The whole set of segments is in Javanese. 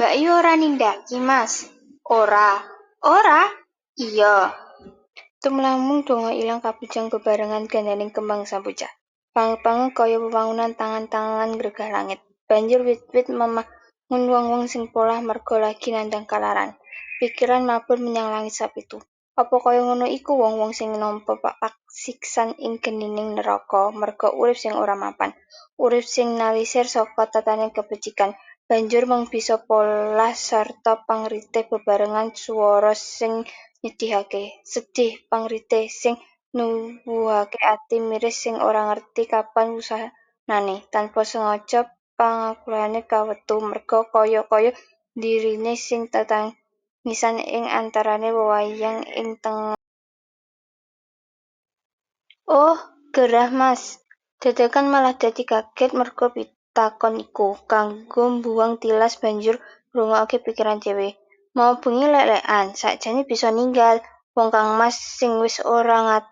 Mbakyu ora nindakake, Mas? Ora. Ora? Iya. Tumlambung donga ilang kabujang bebarengan gandaning kembang samboja. Pangeg-pangeg kaya wewangunan tangan-tangan nggregah langit. Banjur wit-wit memangun wong-wong sing polah merga lagi nandhang kalaran. Pikiran mabur menyang langit sapitu. Apa kaya ngono iku wong-wong sing nampa pasiksan ing genining neraka merga urip sing ora mapan, urip sing nalisir saka tataning kabecikan. Banjur mung bisa polah sarta pangritih bebarengan swara sing nyedihake. Sedih pangritih sing nuwuhake ati miris sing ora ngerti kapan wusanane. Tanpa sengaja pangakulane kawetu merga kaya-kaya dirine sing tetangisan ing antarane wewayang ing tengen. Oh, gerah, Mas? Dadakan malah dadi kaget merga pitakon iku. Kanggo mbuwang tilas banjur ngrungokake pikiran dhewe. Mau bengi lek-lekan? Sakjane bisa ninggal. Wong kangmas sing wis ora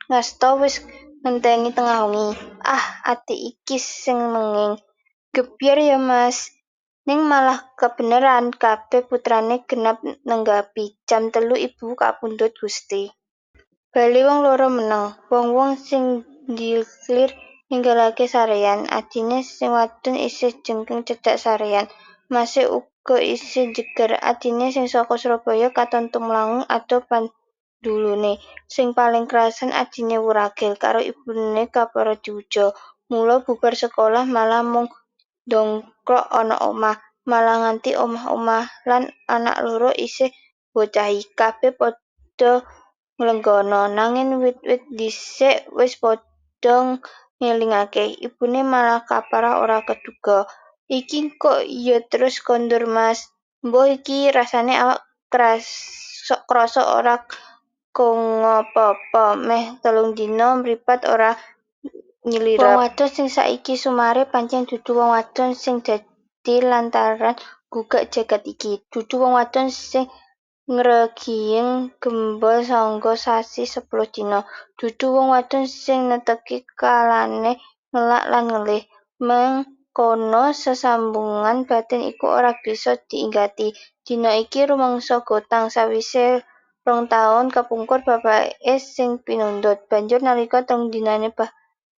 ngasta wis ngenteni tengah wengi. Ah, ati iki sing menging. Gebyar ya, Mas? Ning malah kabeneran kabeh putrane genap nenggapi. Jam 3 ibu kapundhut Gusti. Bali wong loro meneng. Wong-wong sing ndhiklir ninggalake sareyan. Adhine sing wadon isih jengking cedhak sareyan. Mase uga isih njeger. Adhine sing saka Surabaya katon tumlangung adoh pandulune. Sing paling krasan adhine wuragil, karo ibune kapara diuja. Mula bubar sekolah malah mung ndongkrok ana omah, malah nganti omah-omah lan anak loro isih mbocahi. Kabeh padha nglenggana, nanging wit-wit dhisik wis padha ngelingake. Ibune malah kaparah ora keduga. Iki kok ya terus kondur, Mas? Mbuh iki, rasane awak krasa ora krungu apa-apa. Meh 3 dina mripat ora nyilirep. Wong wadon sing saiki sumare pancen dudu wong wadon sing dadi lantaran nggugah jagad iki. Dudu wong wadon sing ngregiyeng gembol 9 sasi 10 dina. Dudu wong wadon sing neteki kalane ngelak lan ngelih. Mengkono sesambungan batin iku ora bisa diinggati. Dina iki rumangsa gotang sawise 2 taun kepungkur bapake sing pinundhut. Banjur nalika 3 dinane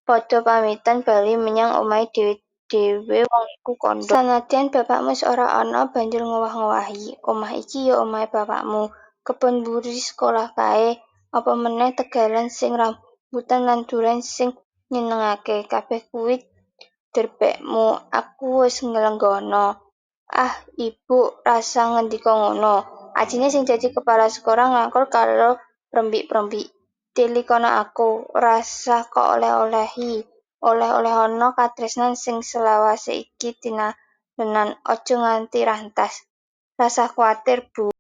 padha pamitan bali menyang omahe dhewe-dhewe wong iku kandha. Sanadyan bapakmu wis ora ana banjur ngowah-ngowahi. Omah iki ya omahe bapakmu. Kebon mburi sekolah kae. Apa meneh tegalan sing rambutan lan duren sing nyenengake. Kabeh kuwi derbekmu. Aku wis nglenggana. Ah, Ibuk rasah ngendika ngono. Adhine sing dadi kepala sekolah ngrangkul karo prembik-prembik. Tilikono aku. Rasah kok oleh-olehi. Oleh-olehana katresnan sing selawase iki tinalenan. Aja nganti rantas. Rasah kuwatir, Bu.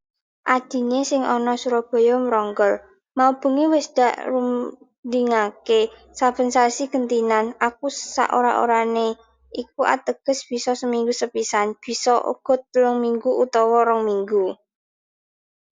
Adhine sing ana Surabaya mronggol. Mau bengi wis dak rundingake. Saben sasi gentinan. Aku sak ora-orane. Iku ateges bisa seminggu sepisan, bisa uga 3 minggu utawa 2 minggu.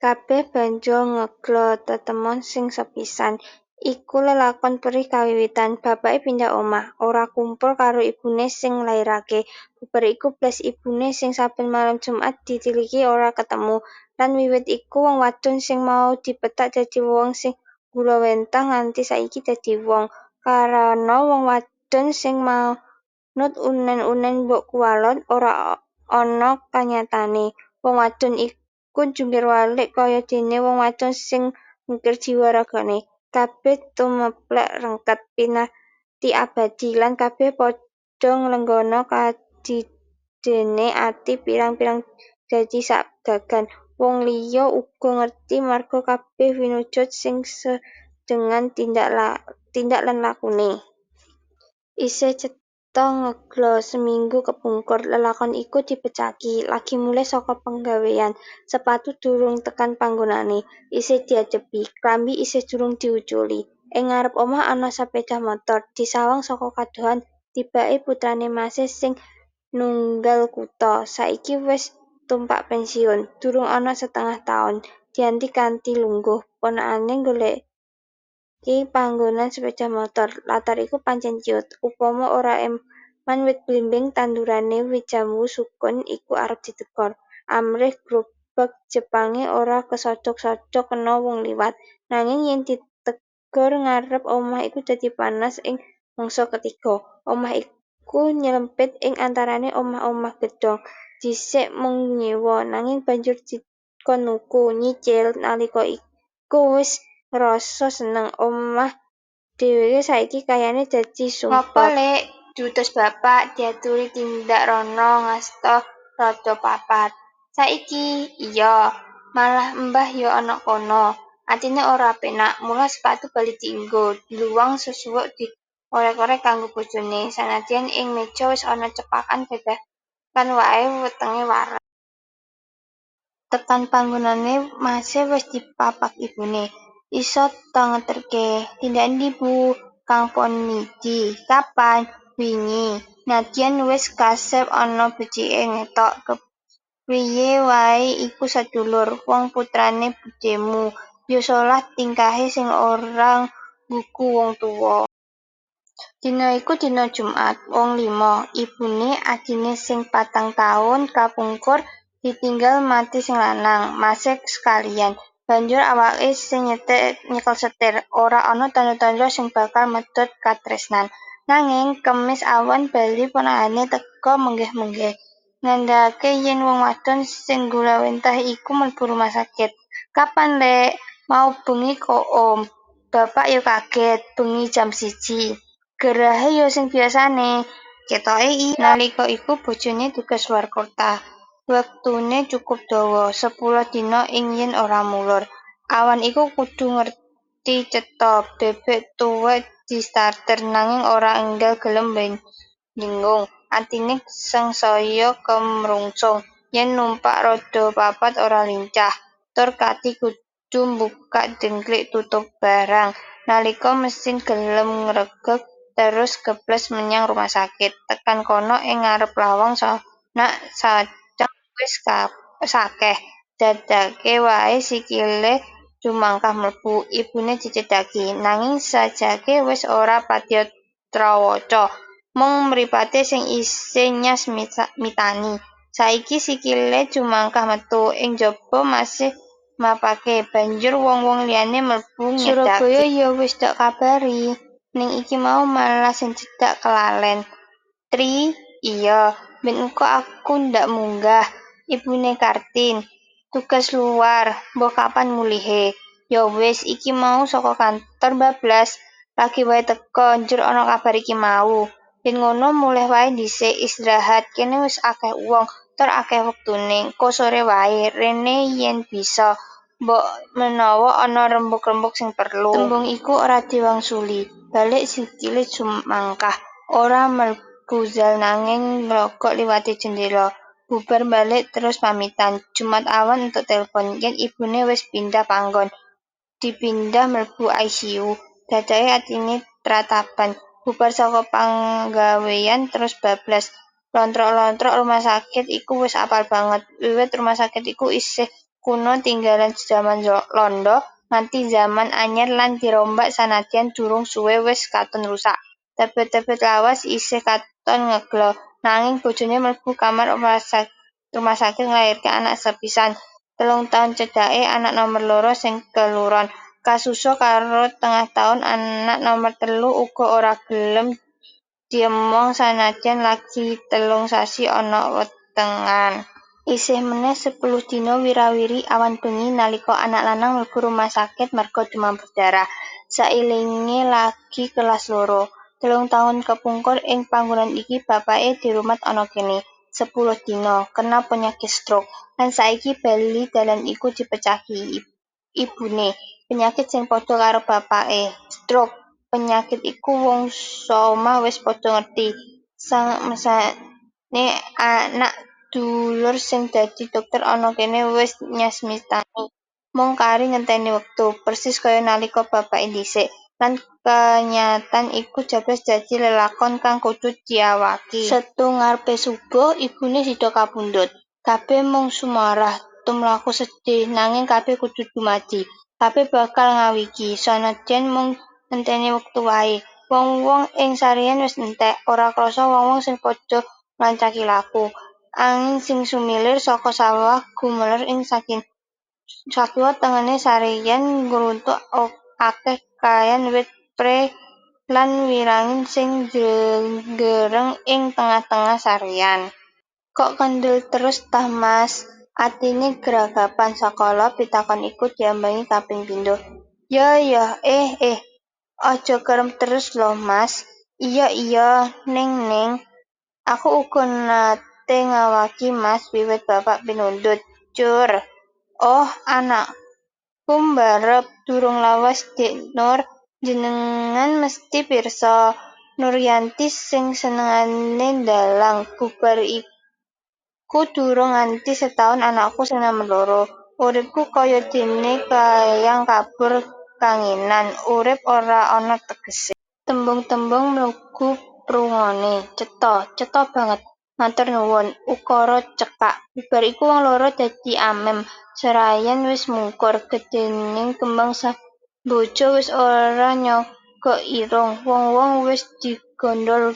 Kabeh banjur ngegla tetemon sing sepisan. Iku lelakon perih kawiwitan. Bapake pindah omah, ora kumpul karo ibune sing nglairake. Bubar iku blas ibune sing saben malem Jumat ditiliki ora ketemu. Lan wiwit iku wong wadon sing mau dipethak dadi wong sing nggulawentah nganti saiki dadi wong. Karana wong wadon sing manut unen-unen mbok kuwalon ora ana kanyatane. Wong wadon iku jungkir walik kaya dene wong wadon sing ngukir jiwa ragane. Kabeh tumeplek rengket, pinati abadi. Lan kabeh padha nglenggana kadidene ati pirang-pirang dadi sak gagan. Wong liya uga ngerti marga kabeh winujut sing sedengan tindak lan lakune. Isih cetha ngegla. Seminggu kepungkur, lelakon iku dipecaki. Lagi mulih saka penggawean. Sepatu durung tekan panggonane, isih diadepi. Klambi isih durung diuculi. Ing ngarep omah ana sepeda motor. Disawang saka kadohan, tibake putrane mase sing nunggal kutha, saiki wis tumpak pensiun. Durung ana setengah taun, dianti kanthi lungguh. Ponakane nggoleki panggonan sepeda motor. Latar iku pancen ciut. Upama ora eman wit blimbing tandurane wit jambu sukun iku arep ditekor. Amrih grobag Jepange ora kesodhok-sodhok kena wong liwat. Nanging yen ditegor ngarep omah iku dadi panas ing mangsa ketiga. Omah iku nyelempit ing antarane omah-omah gedhong. Dhisik mung nyewa, nanging banjur dikon nuku, nyicil. Nalika iku wis ngrasa seneng. Omah dheweke saiki kayane dadi "Ngapa, sumpek. Lek? Diutus bapak?" diaturi tindak rana ngasta roda papat. "Saiki?" "Iya. Malah Embah ya ana kono." Atine ora penak, mula sepatu bali dienggo, dluwang sesuwuk diorek-orek kanggo bojone. Sanadyan ing meja wis ana cepakan dadakan wae wetenge wareg. Tekan panggonane mase wis dipapak ibune. "Isa ta ngeterke?" "Tindak endi, Bu?" "Kang Ponidi." "Kapan?" "Wingi." Nadyan wis kasep ana becike ngetok, kepriye wae iku sedulur, wong putrane budhemu. Ya salah tingkahe sing ora nggugu wong tuwa. Dina iku dina Jumat, wong lima, ibune, adhine sing 4 taun kapungkur ditinggal mati sing lanang, mase sekalian. Banjur awake sing nyekel setir. Ora ana tandha-tandha sing bakal medhot katresnan. Nanging Kemis awan bali ponakane teka menggeh-menggeh. Ngandhakake yen wong wadon sing gulawentah iku mlebu rumah sakit. "Kapan, Lek?" "Mau bengi ko, Om." "Bapak yo kaget. Bengi jam 1." "Gerahe yo sing biasane?" "Ketoke iya." Nalika iku bojone tugas luar kota. Wektune cukup dawa, 10 dina ing yen ora molor. Awan iku kudu ngerti cetha. Bebek tuwek distarter, nanging ora enggal gelem ndengung. Atine sangsaya kemrungsung. Yen numpak roda papat ora lincah, tur kati kudu mbukak dengklik tutup barang. Nalika mesin gelem ngregeg terus gebles menyang rumah sakit. Tekan kono ing ngarep lawang sanak sancang wis akeh. Dadake wae sikile jumangkah mlebu. Ibune dicedhaki, nanging sajake wis ora patiya trawaca. Mung mripate sing isih nyas mitani. Saiki sikile jumangkah metu. Ing njaba mase mapake. Banjur wong-wong liyane mlebu Surabaya nyedhaki. ya wis tok kabari. Ning iki mau malah sing cedhak kelalen. "Tri?" "Iya." "Ben engko aku ndak munggah." "Ibune Kartin?" "Tugas luar, mboh kapan mulihe." "Yo wis, iki mau saka kantor bablas. Lagi wae teka, njur ana kabar iki mau. Yen ngono mulih wae dhisik, istirahat, kene wis akeh wong, tur akeh wektune. Engko sore wae rene yen bisa, mbokmenawa ana rembug-rembug sing perlu." Tembung iku ora diwangsuli. Balik sikile jumangkah. Ora mlebu zal nanging nglogok liwati jendela. Bubar mbalik terus pamitan. Jumat awan entuk telpon, yen ibune wis pindah panggon. Dipindah mlebu ICU. Dadake atine trataban. Bubar saka panggawean terus bablas. Lontrok-lontrok rumah sakit iku wis apal banget. Wiwit rumah sakit iku isih kuno tinggalan jaman Londo nganti jaman anyar lan dirombak sanadyan durung suwe wis katon rusak. Tebet-tebet lawas isih katon ngeglo. Nanging bojone mlebu kamar rumah sakit nglairke anak sepisan. 3 taun cedhake anak nomer loro sing keluron. Kasusul karo tengah taun anak nomer telu uga ora gelem diemong sanadyan lagi 3 sasi ana wetengan. Isih meneh 10 dina wira-wiri awan bengi nalika anak lanang mlebu rumah sakit merga demam berdarah. Sailinge lagi kelas loro. 3 taun kepungkur ing panggonan iki bapake dirumat ana kene. 10 dina. Kena penyakit stroke. Lan saiki bali dalan iku dipecaki. Ibune. Penyakit sing padha karo bapake. Stroke. Penyakit iku wong saomah wis padha ngerti. Samesane anak dulur sing dadi dokter ana kene wis nyasmitani. Mung kari ngenteni wektu. Persis kaya nalika bapake dhisik. Lan kenyatan iku jablas dadi lelakon kang kudu diawaki. Setu ngarepe subuh, ibune sida kapundhut. Kabeh mung sumarah, tumlaku sedih. Nanging kabeh kudu dumadi. Kabeh bakal ngawiki. Sanadyan mung ngenteni wektu wae. Wong-wong ing sarean wis entek. Ora krasa wong-wong sing padha nglancaki laku. Angin sing sumilir saka sawah gumelar ing sakiwa tengene sareyan ngruntuk akeh kayan wit pre lan wirangin sing jenggereng ing tengah-tengah sareyan. Kok kendel terus tah, Mas? Atine gragapan sakala pitakon iku diambangi kaping pindho. Yo yo eh eh. Aja kerem terus lho, Mas. Iya iya ning ning. Aku uga nate ngawaki, Mas, wiwit bapak pinundhut. Cur. Oh, anakku mbarep. Durung lawas, Dik Nur. Njenengan mesthi pirsa, Nuryanti sing senengane ndalang. Bubar iku durung nganti setaun anakku sing nomer loro. Uripku kaya dene klayang kabur kanginan. Urip ora ana tegese. Tembung-tembung mlugu prungone. Cetha. Cetha banget. Matur nuwun. Ukara cekak. Bubar iku wong loro dadi amem. Serayan wis mungkur. Gedhening kembang samboja wis ora nyogok irung. Wong-wong wis digondhol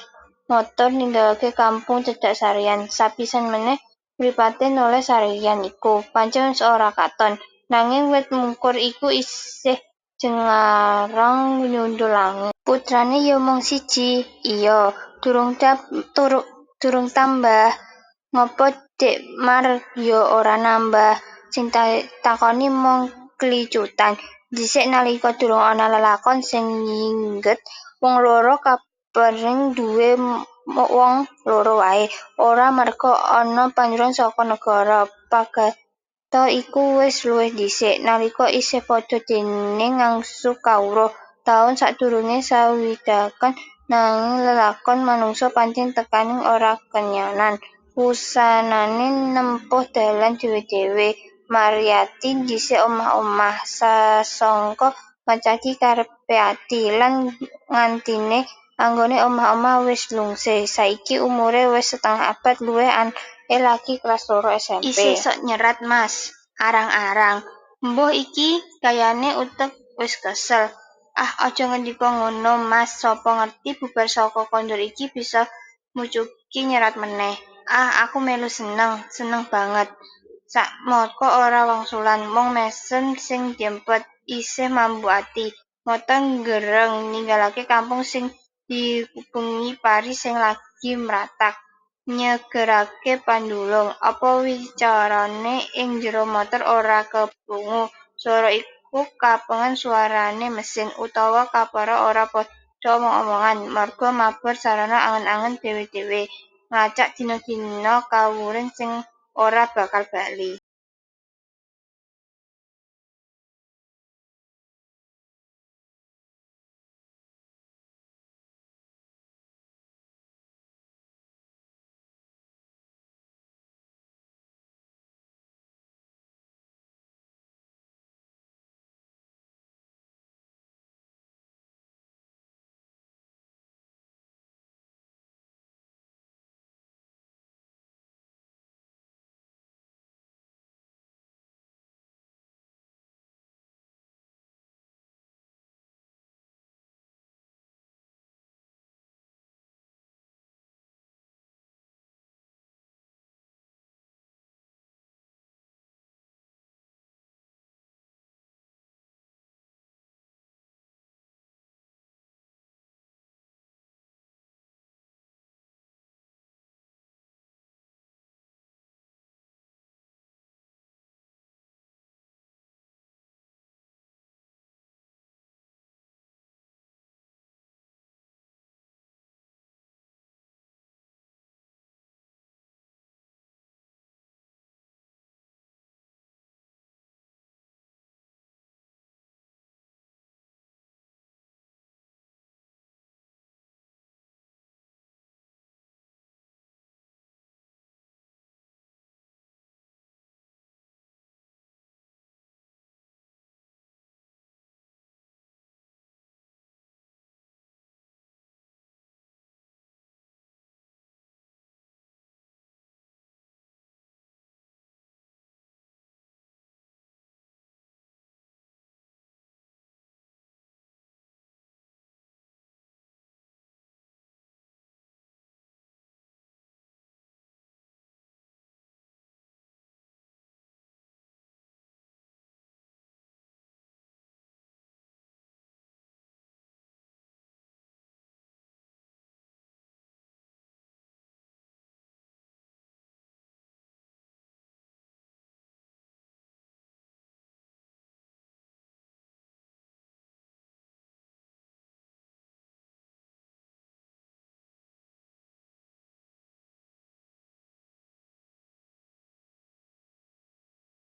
montor ninggalake kampung cedhak sareyan. Sepisan meneh mripate noleh sareyan iku, pancen wis ora katon. Nanging wit mungkur iku isih jengarang nyundul langit. Putrane ya mung siji? Iya. Durung tambah? Ngapa Dik Mar ya ora nambah? Sing ditakoni mung klicutan. Dhisik nalika durung ana lelakon sing nyingget, wong loro kapering duwe wong loro wae. Ora merga ana panjuruan saka negara. Pagata iku wis luwih dhisik, nalika isih padha dening ngangsu kawruh. Taun sadurunge swidakan. Nanging lelakon manungsa pancen tekaning ora kenyanan. Wusanane nempuh dalan dhewe-dhewe. Maryati dhisik omah-omah, sasangka mecaki karepe ati, lan ngantine anggone omah-omah wis lungse. Saiki umure wis setengah abad luwih anake lagi kelas loro SMP. Isih sok nyerat, Mas? Arang-arang. Mbuh iki, kayane utek wis kesel. Ah aja ngendika ngono, Mas. Sapa ngerti bubar saka kondur iki bisa mucuki nyerat meneh. Ah aku melu seneng. Seneng banget. Sakmaka ora wangsulan, mung mesem sing diempet. Isih mambu ati. Montor nggereng ninggalake kampung sing dikubengi pari sing lagi mratak, nyegerake pandulung. Apa wicarane ing jero montor ora keprungu, swara iku kapengan swarane mesin, utawa kapara ora padha omong-omongan, merga mabur sarana angen-angen dhewe-dhewe, nglacak dina-dina kawuring sing ora bakal bali.